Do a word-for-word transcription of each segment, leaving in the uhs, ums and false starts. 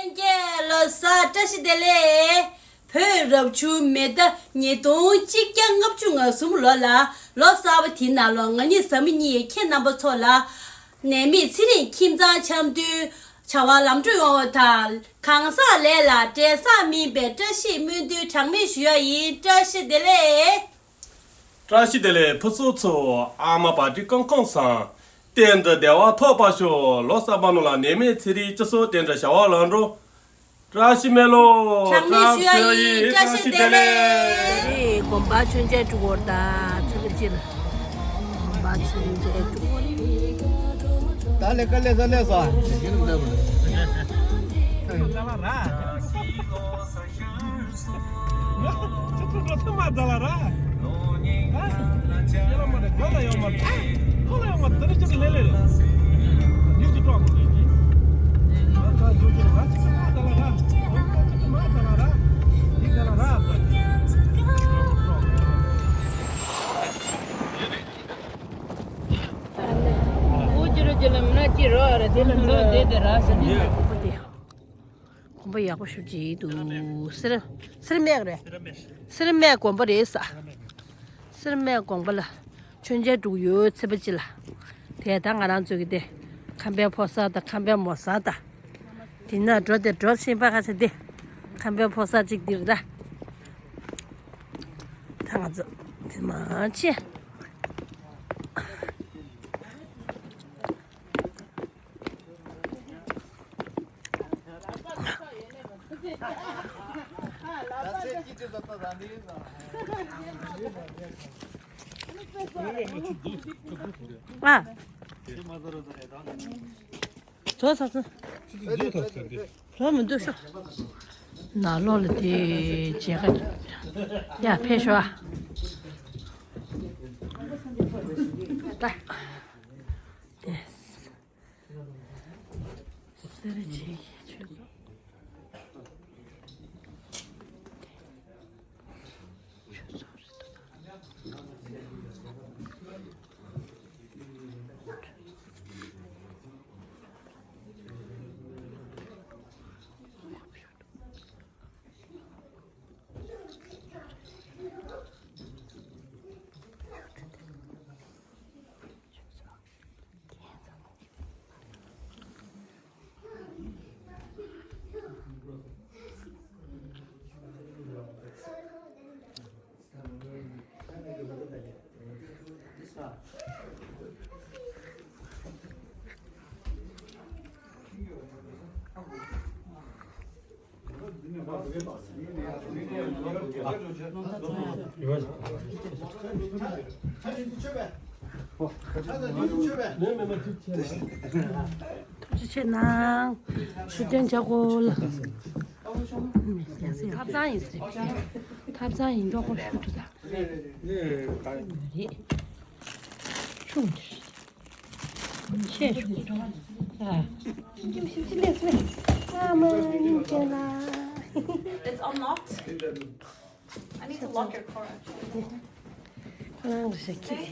ལྷན་རྒྱས་ལོ་གསར་བཀྲ་ཤིས་བདེ་ལེགས། བོད་རབ་བྱུང་མེ་ཟླ་ཉིས་སྟོང་གཅིག་བརྒྱ་ལྔ་བཅུ་ང་གསུམ་ལོ་ལ་ལོ་གསར་པ་དེའི་ནང་ལོགས་ང་གཉིས་བཟའ་མི་གཉིས་ཁྱེད་རྣམ་པ་ཚོ་ལ་ནད་མེད་ཚེ་རིང་ཁྱིམ་ཚང་འཆམ་མཐུན་བྱ་བ་ལམ་འགྲོ་ཡོང་བ་དང་གང་ཟག་ལས་ལ་འབྲས་བཟང་སྨིན་པའི་བཀྲ་ཤིས་སྨོན་འདུན་གྲངས་མེད་ཞུ་ཡ་ཡིན། བཀྲ་ཤིས་བདེ་ལེགས། བཀྲ་ཤིས་བདེ་ལེགས་ཕུན་སུམ་ཚོགས། ཨ་མ་བ་ཏི་ཀང་ཀང་སང་། གཏན་དུ་བདེ་བ་ཐོབ་པར་ཤོག་ལོ་གསར་པ་ནང་ལ་ནད་མེད་ཚེ་རིང་སྐྱིད་གསོ་དེ་འདྲ་བྱ་བ་ལམ་འགྲོ། བཀྲ་ཤིས་མེ་ལོ། གྲངས་མེད་ཞུ་ཡ་ཡིན། བཀྲ་ཤིས་བདེ་ལེགས། དགོན་པ་མཆོད་མཇལ་གྲུབ་པར་གདའ་ཚེ་རིང་ཅི་ལ། དགོན་པ་མཆོད་མཇལ་གྲུབ། ད་ལས་ཀ་ལས་ས་ལས་ས། ཁྱོད་ཚོ་འགྲོ་ཐུབ་མ་ད་ལ་ར། ཨ། ཁྱེད་རང་མ་རེད། ག་ལ་ཡོང་མ་རེད། ཨ། ཁོ་ལ་ཡོང་མ་དེ་རིང་ཅི་ལས་ལས་རེད། ཡིན་གྱི་ཀྲོག་གི་ཡིན་གྱི། ང་ཚ་འཇུག་གི་ང་ཅི་མ་ད་ལ་ར། ང་ཅི་མ་ད་ལ་ར། ཡིན་ག་ལ་ར་ད། ཨོ་ཅི་རོ་ཅི་ལ་མི་ན་ཅི་རོ་ར་དེ་ལ་མི་རོ་དེ་དེ་ར་ཟེར་ནི། དགོན་པ་ཡག་པོ་ཞེ་པོ་ཅིག་འདུག་སེར་སེར་སྨད་རེད། སེར་སྨད་དགོན་པ་རེད་ས། སེར་སྨད་དགོན་པ་ལ་མཆོད་མཇལ་འགྲོ་ཡོད་ཚེས་པ་གཅིག་ལ། དེ་ད་ང་རང་ཚོ་གི་དེ་ཁམས་པའི་ཕོ་གསར་དང་ཁམས་པའི་མོ་གསར་དང་། དེ་ན་འགྲོ་དེ་འགྲོ་ཤེས་པ་ག་ཚོད་དེ་ཁམས་པའི་ཕོ་གསར་གཅིག་འདིར་ད། ད་ང་ཚོ་དེ་མ་ཆེ། ཨ། ཚོ་ཚོ་ཚོ། ཚོ་མི་འདུག་ཤོག་ནང་ལོགས་ལ་དེ་མཇལ་ཁ་ཡ་ཕེབས་ཤོག་ཨ། ད། དེ། སེ་ར་བྱེས་ཀྱི་ཆོས་ཚོགས། ཆོས་ཚོགས་རེད་འདུག་ད། ཐུགས་རྗེ་ཆེ་གནང་། ཞུ་དོན་བྱ་གོ་ལ། ཐབ་ཚང་ཡིན་ཟེར། ཐབ་ཚང་ཡིན་མདོག་ཁོ་ཞུ་འདུག་ད། རེད། ཆུང་དུ། ཆེ་ཆུང་དུ། ཨ། ཨ་མ་ཡིན་ཅེ་ལ། It's unlocked. I need to lock your car, actually. ཁོ་རང་གི་ཞིག་ཁྱི།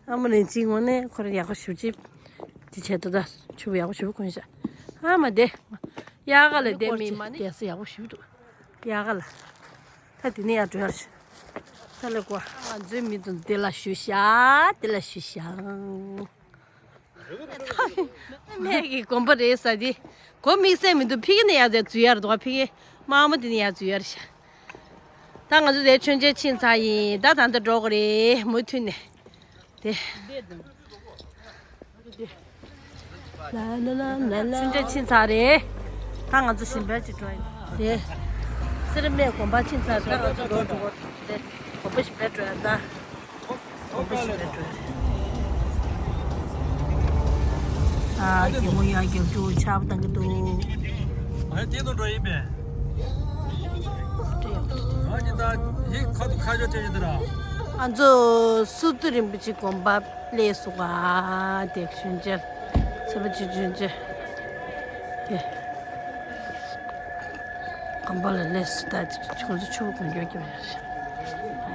ཨ་མ་ལན་ཅིག་ངོ་ནས་ཁོ་རང་ཡག་པོ་ཞིབ་ཅིག་དེ་བྱས་ཏོ་ད་ཆུ་ཡག་པོ་ཞིབ་གོན་ཤག་ཨ་མ་དེ། ཡག་ག་ལ་དེ་མི་མ་ནི་རྒྱལ་སྲིད་ཡག་པོ་ཞིབ་འདུག་ཡག་ག་ལ། ད་དེ་ནས་ཡར་འགྲོ་ཡར་ཤག་ད་ལེ་ཀོ། ང་ཚོའི་མི་དུ་དེ་ལ་ཞུ་ཤག་དེ་ལ་ཞུ་ཤག་སྨད་ཀྱི་དགོན་པ་རེད་ས་དེ། གོ་དམིགས་བསལ་མི་འདུག་ཕ་གི་ནས་ཡར་འཛུལ་ཡར་འདུག་ཕ་གི་དམག་མི་དེ་ནས་ཡར་འཛུལ་ཡར་ཤག་ད་ང་ཚོ་དེ་མཆོད་མཇལ་ཕྱིན་ཚར་ཡིན། ད་ད་ལྟ་འགྲོ་དགོས་རེད་མུ་མཐུད་ནས་དེ། མཆོད་མཇལ་ཕྱིན་ཚར་རེད། ད་ང་ཚོ་ཞིམ་པའི་ཅིག་འགྲོ་ཡིན་དེ། སེར་སྨད་དགོན་པ་ཕྱིན་ཚར་རེད། ད་ང་ཚོ་འགྲོ་འགྲོ་དགོས་རེད། དགོན་པ་ཞིམ་པའི་འགྲོ་ཡ་ད། ཨ། རྒྱལ་པོ་ཡར་རྒྱབ་ཏུ་ཆར་པ་བཏང་གི་འདུག་ཨ། དེ་དུ་འགྲོ་ཡིན་པས། ཨ་ནི་ད་ཡིག་ཁ་ཐུག་ཁ་ཤོ་བྱེད་ཀྱི་འདུག་ར། ང་ཚོ་སུ་ཏུ་རིན་པོ་ཆེ་དགོན་པ་སླེབས་སོང་ཨ། དེ་མཆོད་མཇལ་ཚེས་པ་གཅིག་མཆོད་མཇལ་དེ། དགོན་པ་ལ་སླེབས་སུ་ད་ཁྱོད་ཚོ་ཆུ་བོ་གོན་རྒྱུ་རྒྱུ་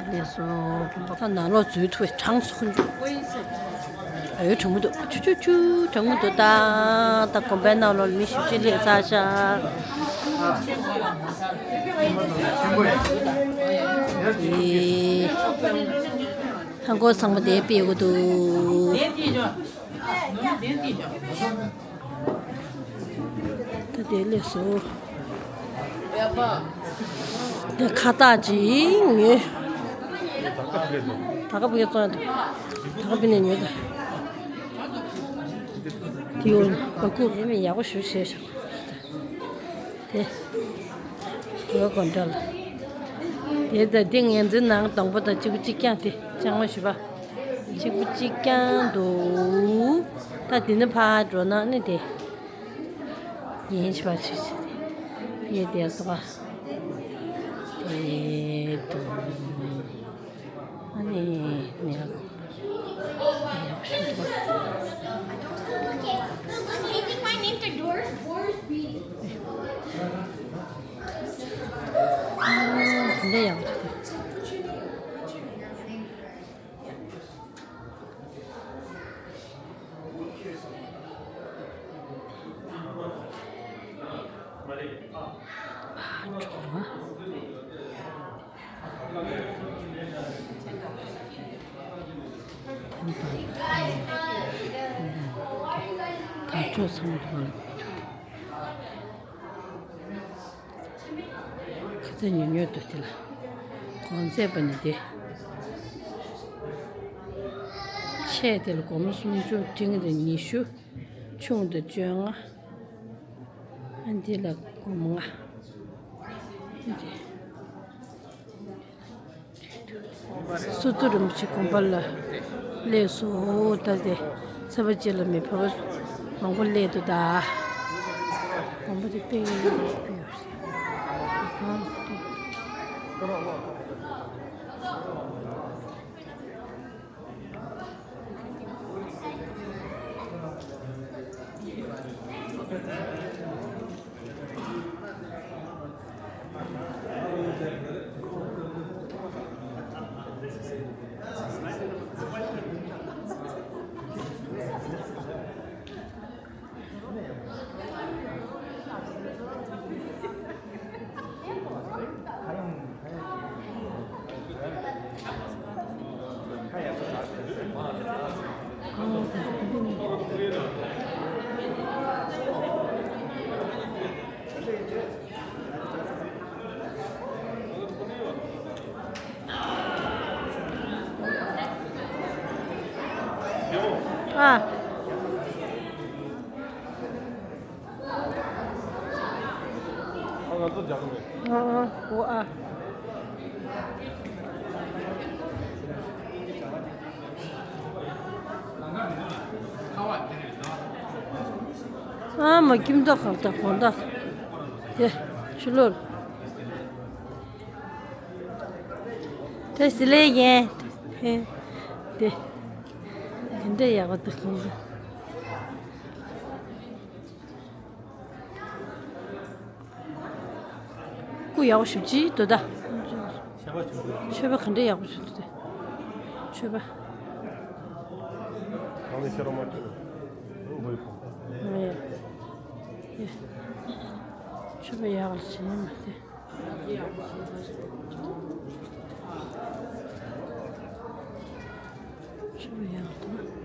སླེབས་སོ། དགོན་པ་ཁ་ནང་ལོགས་འཛུལ་ཐུབ་གྲང་སོ་ཁོ་འཇུ། འོ་གྲང་མོ་འདུག་ཆུ་ཆུ་ཆུ། གྲང་མོ་འདུག་ད་ད་དགོན་པའི་ནང་ལོགས་མི་ཞེ་པོ་ཅིག་སླེབས་ཚར་ཤག་ཨེ། ཧང་གོ་ཚང་མ་དེ་སྤེལ་དགོས་འདུག་ད་དེ་ལས་སོ། དེ་ཁ་བཏགས་ཅིག་ཉོས། ད་ག་བུ་ག་བཙོང་ཡ་འདུག་ད་ག་བུ་ནས་ཉོས་ད། དེ་འོ་ཨ་ཁུ་དེ་མི་ཡག་པོ་ཞུ་བྱས་ཤག་དེ། གོས་གོན་འདྲ་ལ། དེ་ད་དེ་ངན་འཛིན་ནང་སྡོང་པོ་དང་གཅིག་པུ་གཅིག་རྐྱང་དེ་ལྕང་མ་ཞུ་བ། གཅིག་པུ་གཅིག་རྐྱང་འདུག་ད་དེ་ནི་ཕར་འགྲོ་ན་ནི་དེ། ཡིན་ཞིག་པ་ཞིག་ཞིག་ཡེ་དེ་སོ་བ། དེ་དུ། ཨ་ནི་ནི། འདི་ཡག་པོ་འདུག་ཁ་ཚ་ཉུང་ཉུང་འདུག་དེ་ལ། གོང་ཚད་པ་ནི་དེ། ཆེ་དེ་ལ་སྒོར་མོ་སུམ་ཅུ། འབྲིང་དེ་ཉི་ཤུ། ཆུང་དེ་བཅོ་ལྔ། ཨ་འདི་ལ་སྒོར་མོ་ལྔ། སུ་ཏུ་རིན་པོ་ཆེ་དགོན་པ་ལ་སླེབས་སོ། ད་དེ་ཚེས་པ་གཅིག་ལ་མི་ཕོར་པ་མང་པོ་སླེབས་འདུག་ད་དགོན་པ་དེ་དཔེ་ཡག་པོ་ཞིག་སྤེལ་ཡོད་རེད། ཨ། ཨ་ང་ཚོ་རྒྱག་གི་མེད། ཨ་ཨ་འོ་ཨ། ཨ་མ་ཁྱིམ་བདག་གང་ལྟར་གང་ལྟར། དེ་ཕྱི་ལོགས། དེ་ཟི་ལེ་ཡན། དེ་དེ་འདྲ་ཡག་པོ་འདུག་གང་ལྟར། སྐུ་ཡག་པོ་ཞེ་པོ་ཅིག་འདུག་ད། མཆོད་པ་གང་འདྲ་ཡག་པོ་ཞིག་འདུག་ད། མཆོད་པ། གང་ནས་ཤེས་རོགས་མ་བྱུང་། འོ་འོ། ཡེ། མཆོད་པ་ཡག་པོ་བྱས་ནས་མ་ཟད། མཆོད་པ་ཡག་པོ།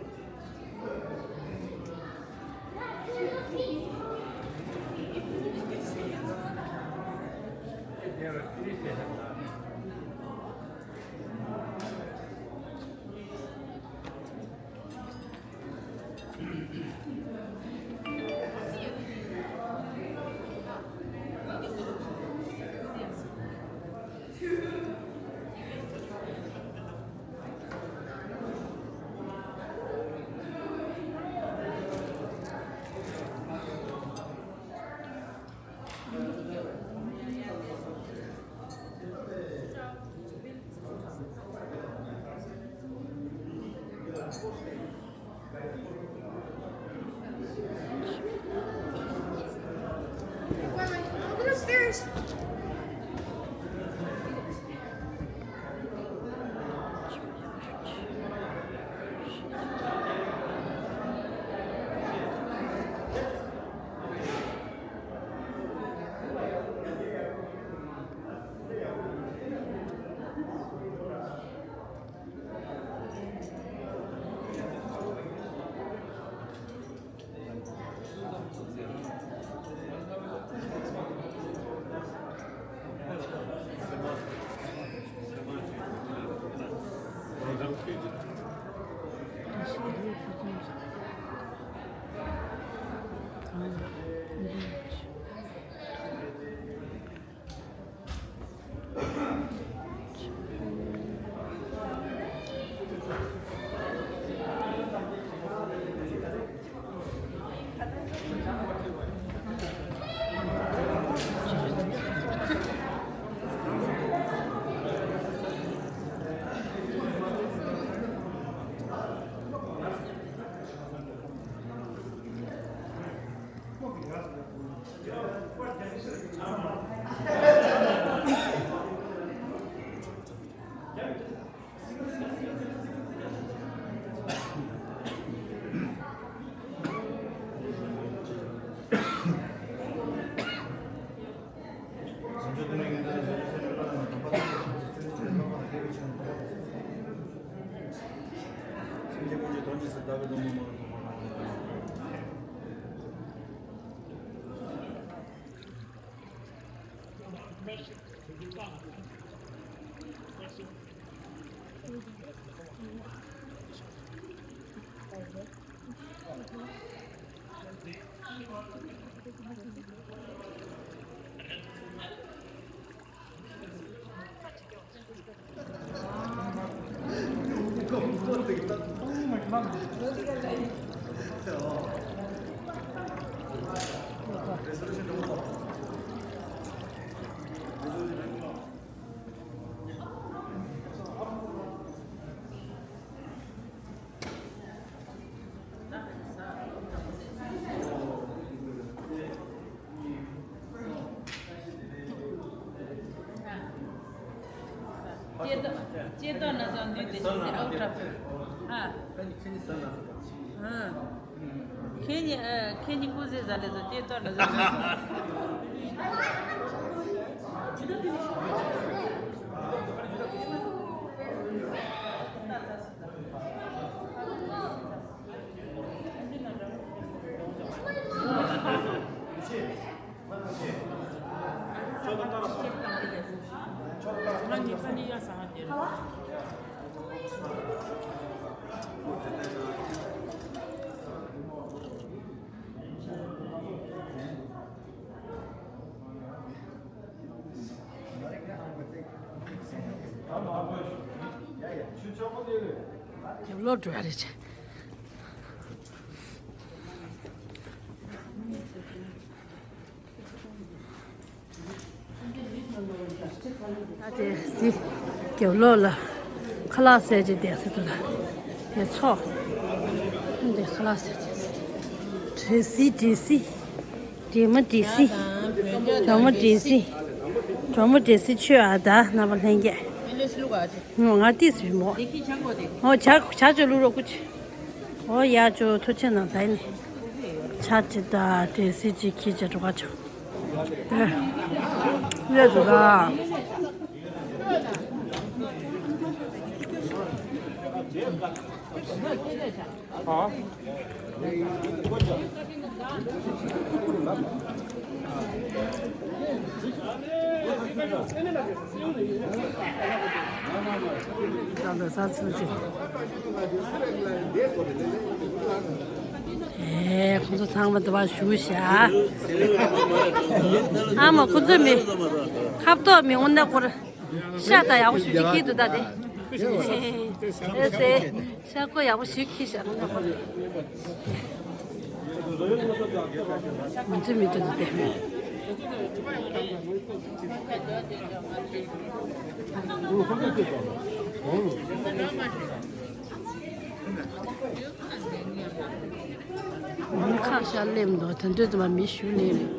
ལྕེ་ལྡོག་ལྕེ་ལྡོག་ན་ཚོ་འདུས་ཏེ་ཤི་ཟེར་ཨའུ་ཏྲ་ཕུ། ཨ། ཁྱེད་གཉིས་ཨ་ཁྱེད་གཉིས་སྐུ་ཟེར་ཟ་ལེ་ཚོ་ལྕེ་ལྡོག་ན་ཚོ། རྒྱབ་ལོག་འགྲོ་ཡ་རེད་ཆེ། ད་དེ་དེ་རྒྱབ་ལོག་ལ་ཁ་ལག་ཟས་ཅིག་བསྡད་ས་འདུག་ལ། དེ་ཚོ་འདི་ཁ་ལག་ཟས་ཅིག་འདྲེ་སི་འདྲེ་སི། འདྲེ་མོ་འདྲེ་སི། གྲོགས་མོ་འདྲེ་སི། གྲོགས་མོ་འདྲེ་སི་ཆོས་ཨ་ད་རྣམ་པ་ལྷན་རྒྱས། ང་ཏིས་བི་མོ། ཨོ་ཇ་ཇ་ཅོ་ལུ་རོ་ཀུ་ཆི། ཨོ་ཡ་ཅོ་ཐུ་ཆེ་ན་ད་ནི། ཇ་ཅི་ད་འདྲེ་སི་ཅི་ཁྱི་ཅི་འགྲོ་ག་ཆོ། ལས་འགྲོ་ད། ཨེ་ཁོང་ཚོ་ཚང་མ་འདི་བ་བཞུགས་ཤག་ཨ་མ་ཁོང་ཚོ་མི་ཁ་བཏོག་མི་འོང་ན་ཁོར། ཤ་ད་ཡག་པོ་ཞུ་ཅིག་ཁྱེད་དུ་ད་དེ། ཨེ་ཟེ། ཤ་ཀོ་ཡག་པོ་ཞུ་ཁྱེད་ཤ་ད་ན་ཧོ། མི་ཚེ་མི་ཚེ་དུ་དེ། མི་ཁ་ཤ་ལེམ་འདུག་དེ་འདྲ་དུ་མ་མི་ཞུ་ནི་རེད།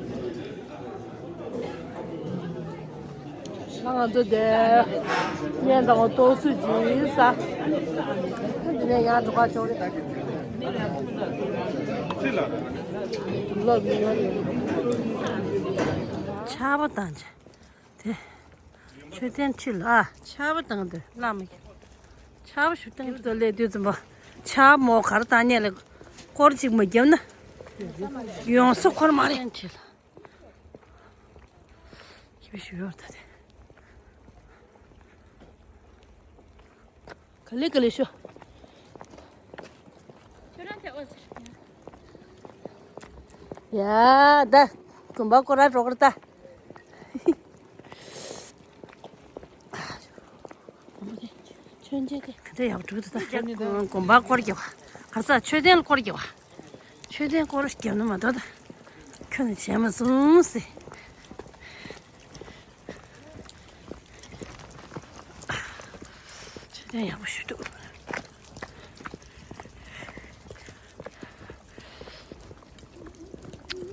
ང་ཚོ་དེ་བརྙན་དང་ཏོག་སུ་ཅིག་ས། དེ་ནས་ཡང་འགྲོ་ག་ཆོག་རེད། ལོ་མི་ཡོད་རེད། ཆར་པ་བཏང་ཆ། དེ། མཆོད་རྟེན་ཁྲི་ལ་ཨ་ཆར་པ་བཏང་དེ་བླ་མ་གི། ཆར་པ་ཞུ་བཏང་དེ་ལས་དུས་ཙམ་པ། ཆར་མོ་གར་བཏང་ཉེ་ལ། སྐོར་ཅིག་མ་བརྒྱབ་ན། ཡོང་ས་འཁོར་མ་རེད་ཁྲི་ལ། ཁྱི་ཞུ་ཡོད་ད་དེ། ག་ལེ་ག་ལེ་ཤོ། ཁྱོད་རང་དེ་ཨོ་ཟེར། ཡ་ད་དགོན་པ་སྐོར་ར་འགྲོ་གི་རེད་ད། མཆོད་མཇལ་དེ་ག་འདྲ་ཡག་པོ་འགྲོ་གི་འདུག་ད། དགོན་པ་སྐོར་རྒྱབ་པ། ག་རེ་ཟ། མཆོད་རྟེན་སྐོར་རྒྱབ་པ། མཆོད་རྟེན་སྐོར་རྒྱབ་ན་མ་གཏོགས་ད། ཁྱོན་ནས་བྱས་མ་སོང་ཟེར། མཆོད་རྟེན་ཡག་པོ་ཞིག་འདུག།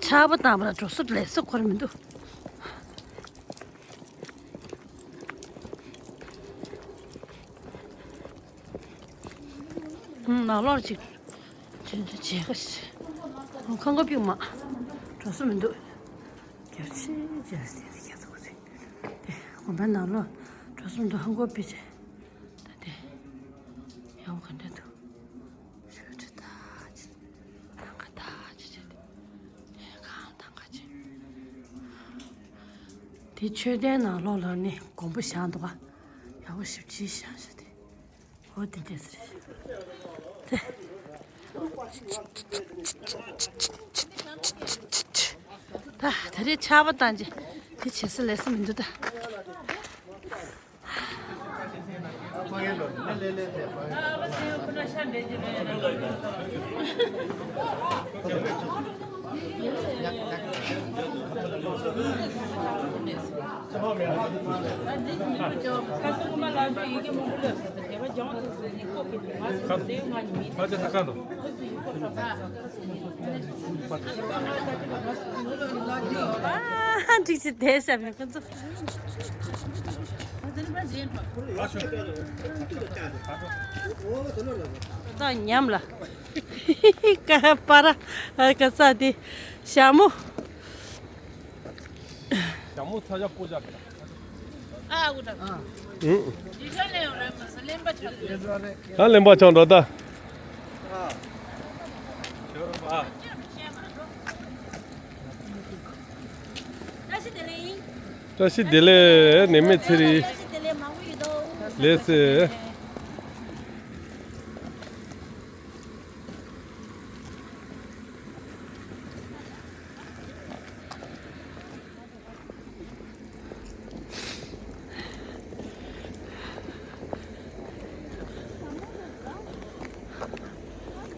ཆར་པ་བཏང་བ་ལ་འགྲོ་ས་ལས་ས་འཁོར་མི་འདུག། ནང་ལོགས་ཅིག་བྱེད་བྱེད་ཀ་ཁང་ཁ་ཕིག་མ་འགྲོ་ས་མི་འདུག། རྒྱབ་ཆེ་རྒྱབ་སེ་རྒྱ་ཐུག་ཚེ་དེ་དགོན་པའི་ནང་ལོགས་འགྲོ་ས་མི་འདུག། ཧང་གོ་པི་ཆེ་ད་དེ་ཡག་པོ་ག་འདྲ་འདུག། ཤོད་ཁྲི་ད་ཅི་ནང་ཁ་ད་ཅི་བྱེད་དེ་གང་དང་ག་ཅི། དེ་མཆོད་རྟེན་ནང་ལོགས་ལ་ནི་དགོན་པ་བཞེངས་འདུག་ག། ཡག་པོ་ཞིབ་ཅིག་བཞེངས་ཤག་དེ། འོ་དེ་འདྲས་རེད། དེ། ད་ད་རེས་ཆར་པ་བཏང་རྗེས་དེ་བྱེད་ས་ལས་ས་མི་འདུག་ད། ཨ་འགྲིག་ཅིག་བསྡད་ཤག་མི་ཁོ་ཚོ། ད་ཉམས་ལ། ཀ་པ་ར་ཨ་ག་ས་དེ་ཞྭ་མོ། ཞྭ་མོ་ཚ་ཞྭ་སྤོ་ཞྭ་རེད། ཨ་འུ་ད། ཨང་། ད་གླེན་པ་ཆང་འགྲོ་ད། བཀྲ་ཤིས་བདེ་ལེགས། བཀྲ་ཤིས་བདེ་ལེགས། ནད་མེད་ཚེ་རིང་། བཀྲ་ཤིས་བདེ་ལེགས། མང་པོ་ཡོད་དོ། ལགས་སེ།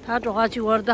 ད་འགྲོ་ག་ཅིག་བར་ད།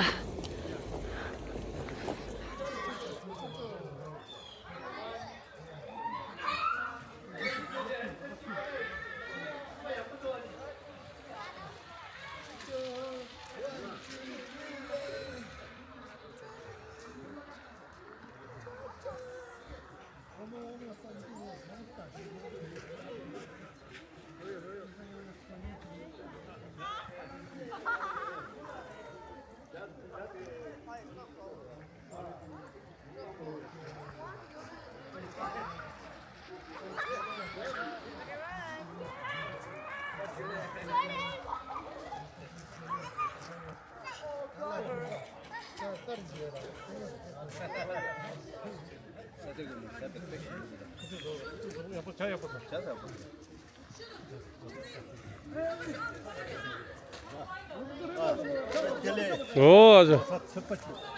ཨོ་ཨ་ཅག།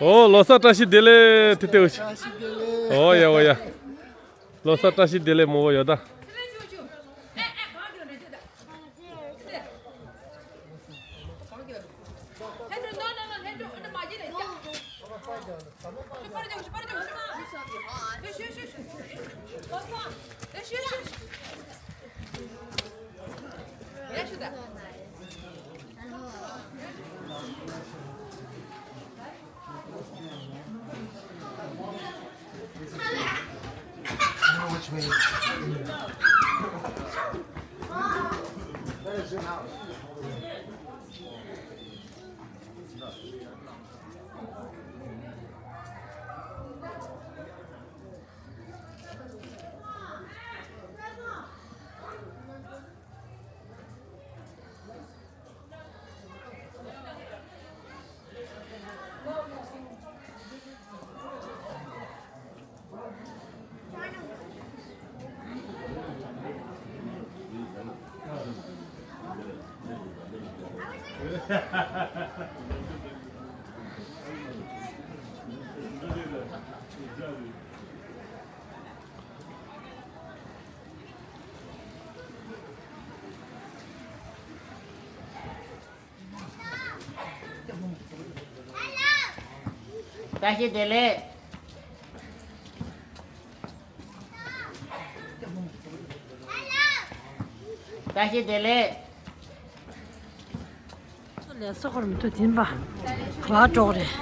ཨོ་ལོ་གསར་བཀྲ་ཤིས་བདེ་ལེགས། ཏི་ཏི་འུ་ཆི། ཨོ་ཡ་ཨོ་ཡ། ལོ་གསར་བཀྲ་ཤིས་བདེ་ལེགས་མོ་བོ་ཡོད་ད། བཀྲ་ཤིས་བདེ་ལེགས། བཀྲ་ཤིས་བདེ་ལེགས། ལས་ས་ཁོར་མི་འདུག་དེ་ཡིན་པ། ག་པར་འགྲོ་གི་རེད།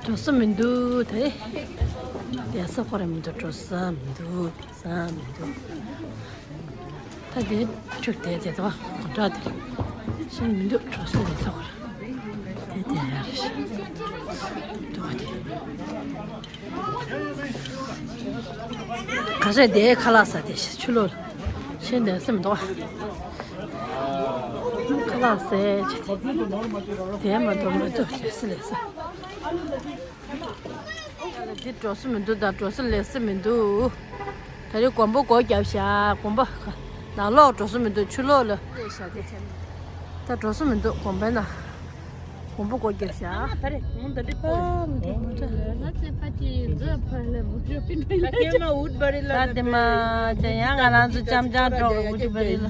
འགྲོ་ས་མི་འདུག་དེ། ལས་ས་ཁོར་མི་འདུག་འགྲོ་ས་མི་འདུག་ས་མི་འདུག་ད་དེ་ཁྲུག་དེ་དེ་དོ་གོ་འདྲ་དེ་ཤིང་མི་འདུག་འགྲོ་ས་ལས་ས་ཁོར་དེ་དེ་ཡ་རེད། འདུག་དེ། ག་ཚོད་དེའི་ཁ་ལག་ཟ་དེ་ཆུ་ལོག་ལ་ཤེས་འདོད་སེམས་འདུག་ཁ་ལག་ཟས་བྱེད་དེ་དེ་མ་གཏོགས་མ་གཏོགས་བྱེད་སྲིད་ལས་ས། འདི་འགྲོ་སྲིད་མི་འདུག་ད་འགྲོ་སྲིད་ལས་སྲིད་མི་འདུག་ད་རེས་དགོན་པ་སྒོ་བརྒྱབ་ཤག་དགོན་པ་ནང་ལོགས་འགྲོ་སྲིད་མི་འདུག་ཆུ་ལོག་ལ་ཤག་དེ་ད་འགྲོ་སྲིད་མི་འདུག་དགོན་པའི་ནང་། དགོན་པ་སྒོ་བརྒྱབ་ཤག་ད་རེས་ངོ་ད་འདི་པོ། ད་དེ་མ་ཅན་ཡང་ང་རང་ཚོ་ཅམ་ཅམ་འགྲོ་གི་འུ་ཅུ་བ་རི་ལ།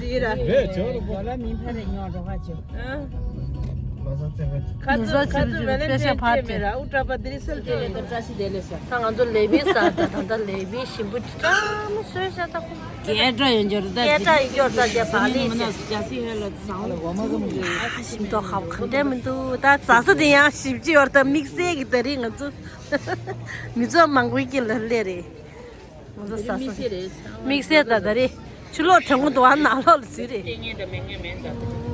ཧེ་ཇོ་རུ་གོ་ལ་མིན་ཕ་རེ་ཉོ་རོགས་ཁ་ཆེ། ཁ་ཚུ་ཁ་ཚུ་མེ་ལེན་ཅན་ཅེ་མེ་ར་ཨུ་ཏྲ་པ་དི་རི་སལ་ཏེ་ལེ་ཏ་བཀྲ་ཤིས་བདེ་ལེགས་ཟེར། ད་ང་ཚོ་ལེ་བི་ཟ་ད་ད་ད་ལེ་བི་ཞིམ་པོ་ཅི་ཀྲ་མོ་བཟོས་ཤག་ད་ཁོ། སྐད་སྒྲ་ཡོད་འགྱུར་ད་སྐད་སྒྲ་ཡོད་འགྱུར་ད་རྒྱ་བག་ལེབ་ཅེ། ཞིམ་ཏོག་ཧབ་ག་འདྲ་མི་འདུག་ད་ཟ་ས་དེ་ཡང་ཞིམ་ཅི་ཡོད་ད་དམིགས་བསལ་གྱི་ད་རེས་ང་ཚོ་མི་ཚོགས་མང་པོའི་དཀྱིལ་ལ་སླེབས་རེད། ང་ཚོ་ཟ་ས་དམིགས་བསལ་རེད། དམིགས་བསལ་ད་ད་རེས་ཆུ་ལོག་གྲང་མོ་འདུག་ཨ་ནང་ལོགས་ལ་འཛུལ་རེད།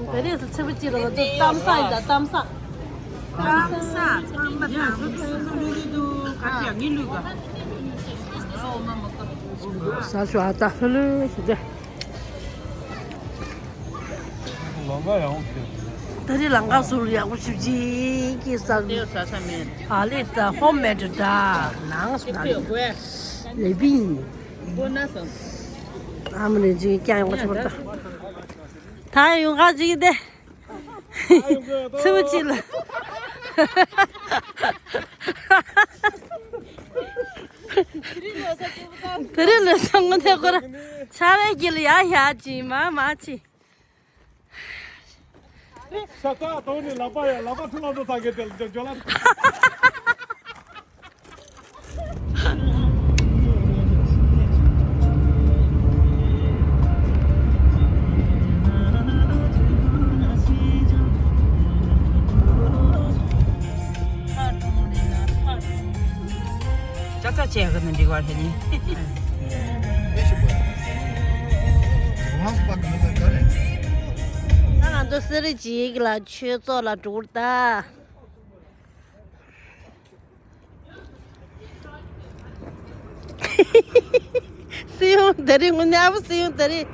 ད་རེས་སུ་ཚེ་བ་གཅིག་ལ་ང་ཚོ་གཏམ་བཟང་ཡིན་ད་གཏམ་བཟང་། གཏམ་བཟང་གཏམ་བཟང་། ཡ་སོ་སོ་སོ་སོ་ལུས་ལུས་འདུག་ག་ཅི་ཡང་ངའི་ལུས་ག་ཟ་ཞོ་ཨ་ད་ལྷོད་ལྷོད་ཞུ་རྒྱ། ད་རེས་ལང་ཀ་ཟུར་ཡག་པོ་ཞིབ་ཅིག་གིས་ཟ། དེ་ཟ་ས་མེད། ཨ་ལེ་ད་ཧོམ་མེད་ད་ནང་སུ་ད་ལེ་བིང་། ཨ་མ་ནི་ཅིག་ཀྱང་ཡོང་ཆོག་པར་ད། ད་ཡོང་ཁ་ཅིག་དེ། ཚུ་ཅི་ལ། དེ་རིང་ལོ་ས་སྐྱིད་པོ་ད་ཁོ་ར་ཆ་བའི་དཀྱིལ་ལ་ཡ་ཡ་ཅི་མ་མ་ཅི། ཤ་ཚ་དོག་ནི་ལག་པ་ཡ་ལག་པ་ཐུ་ལ་དོ་ཚ་གེ་དེ་ལ་ཇོ་ལ། ཅག་ཅག་བྱས་གི་ནི་འགྲིག་པ་རེད་ནི། ད་ང་ཚོ་སེ་རི་ཇིག་ལ་ཆོས་ཚོགས་ལ་འགྲོ་གི་རེད་ད། སེ་ཡོང་ད་རེས་དངོས་གནས་ཨ་བུ་སེ་ཡོང་ད་རེས།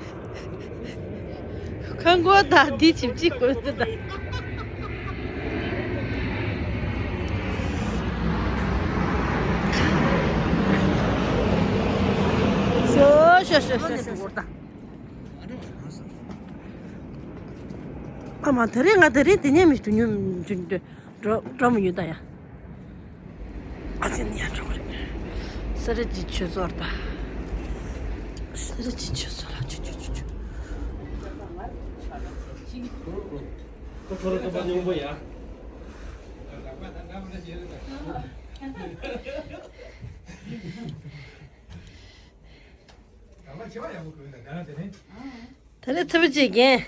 ཁང་གོ་ད་འདི་ཅིབ་ཅིག་གོན་ཏེ་ད། ཤོ་ཤོ་ཤོ་ཤོ་ཤོ་ཤོ། ཨ་མ་ད་རེས་ང་ད་རེས་འདི་ནས་མི་འགྲོ་ཉོ་འགྲོ་འགྲོ་མི་ཉོ་ད་ཡ། ཨ་ཙི་ནི་ཡ་འགྲོ་གི་རེད། ས་ར་ཅི་ཆོས་ཚོགས་ད། ས་ར་ཅི་ཆོས་ཚོགས་ལ་ཆུ་ཆུ་ཆུ་ཆུ། ཁོ་ཚོ་ར་ཀ་པ་སྙོང་པོ་ཡ། ད་ནི་ཚི་བུ་ཅིག་རྒན།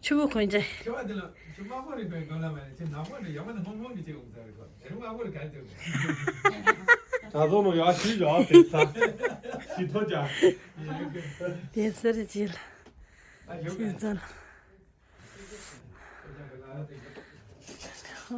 ཆུ་བུ་གོན་ཅེ། ད་ཚོ་ནོ་ཡ་ཤི་ཡ་དེ་ཚ། ཤི་ཐོ་ཅ། དེ་ཟེར་ཅི་ལ། ཤི་ཚ་ལ། ཁོ་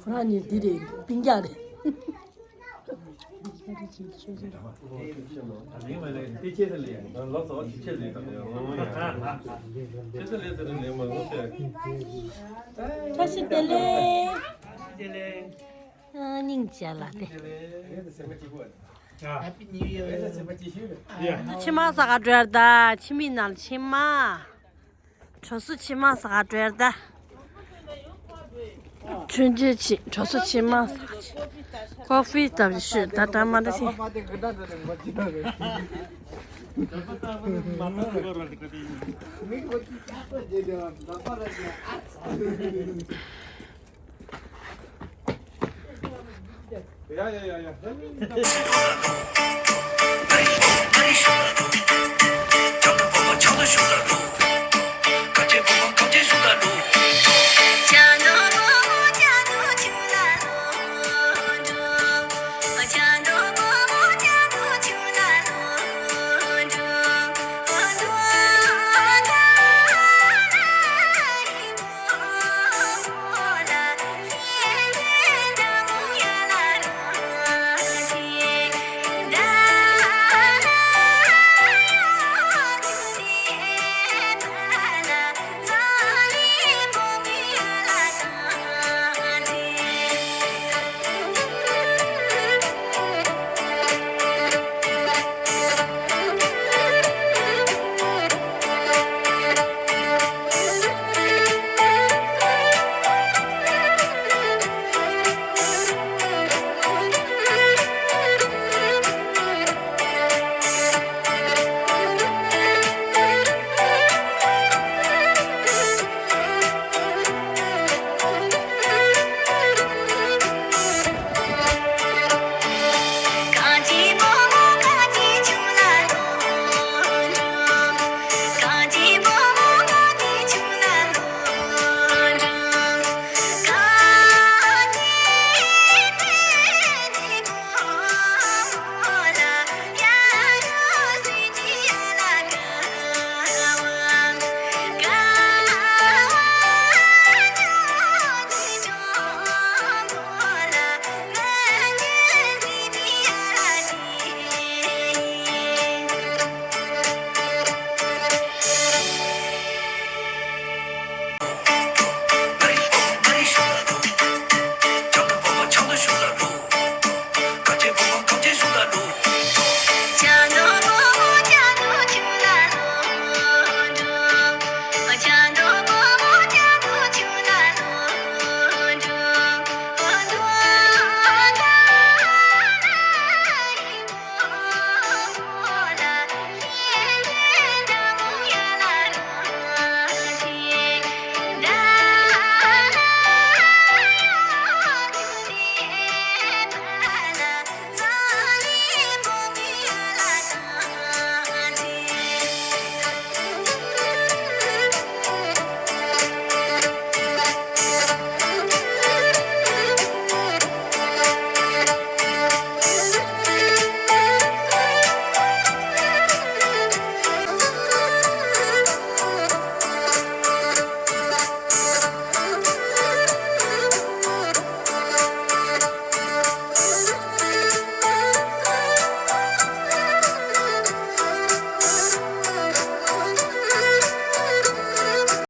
རང་གཉིས་འདི་རེད། སྤུན་ཀྱག་རེད། བཀྲ་ཤིས་བདེ་ལེགས། སྙིང་རྗེ་ལ་དེ། ཕྱི་མ་ཟ་ག་འགྲོ་ཡར་ད། ཕྱི་མི་ནང་ཕྱི་མ། གྲོ་སུ་ཕྱི་མ་ཟ་ག་འགྲོ་ཡར་ད། མཆོད་མཇལ་ཆེད་གྲོ་སོ་ཕྱེ་མར་ཟ་ཆེད། ཀོ་ཧྥི་ལྟ་བུ་ཞུ་ད་ལྟ་མ་འདྲ་ཆེ།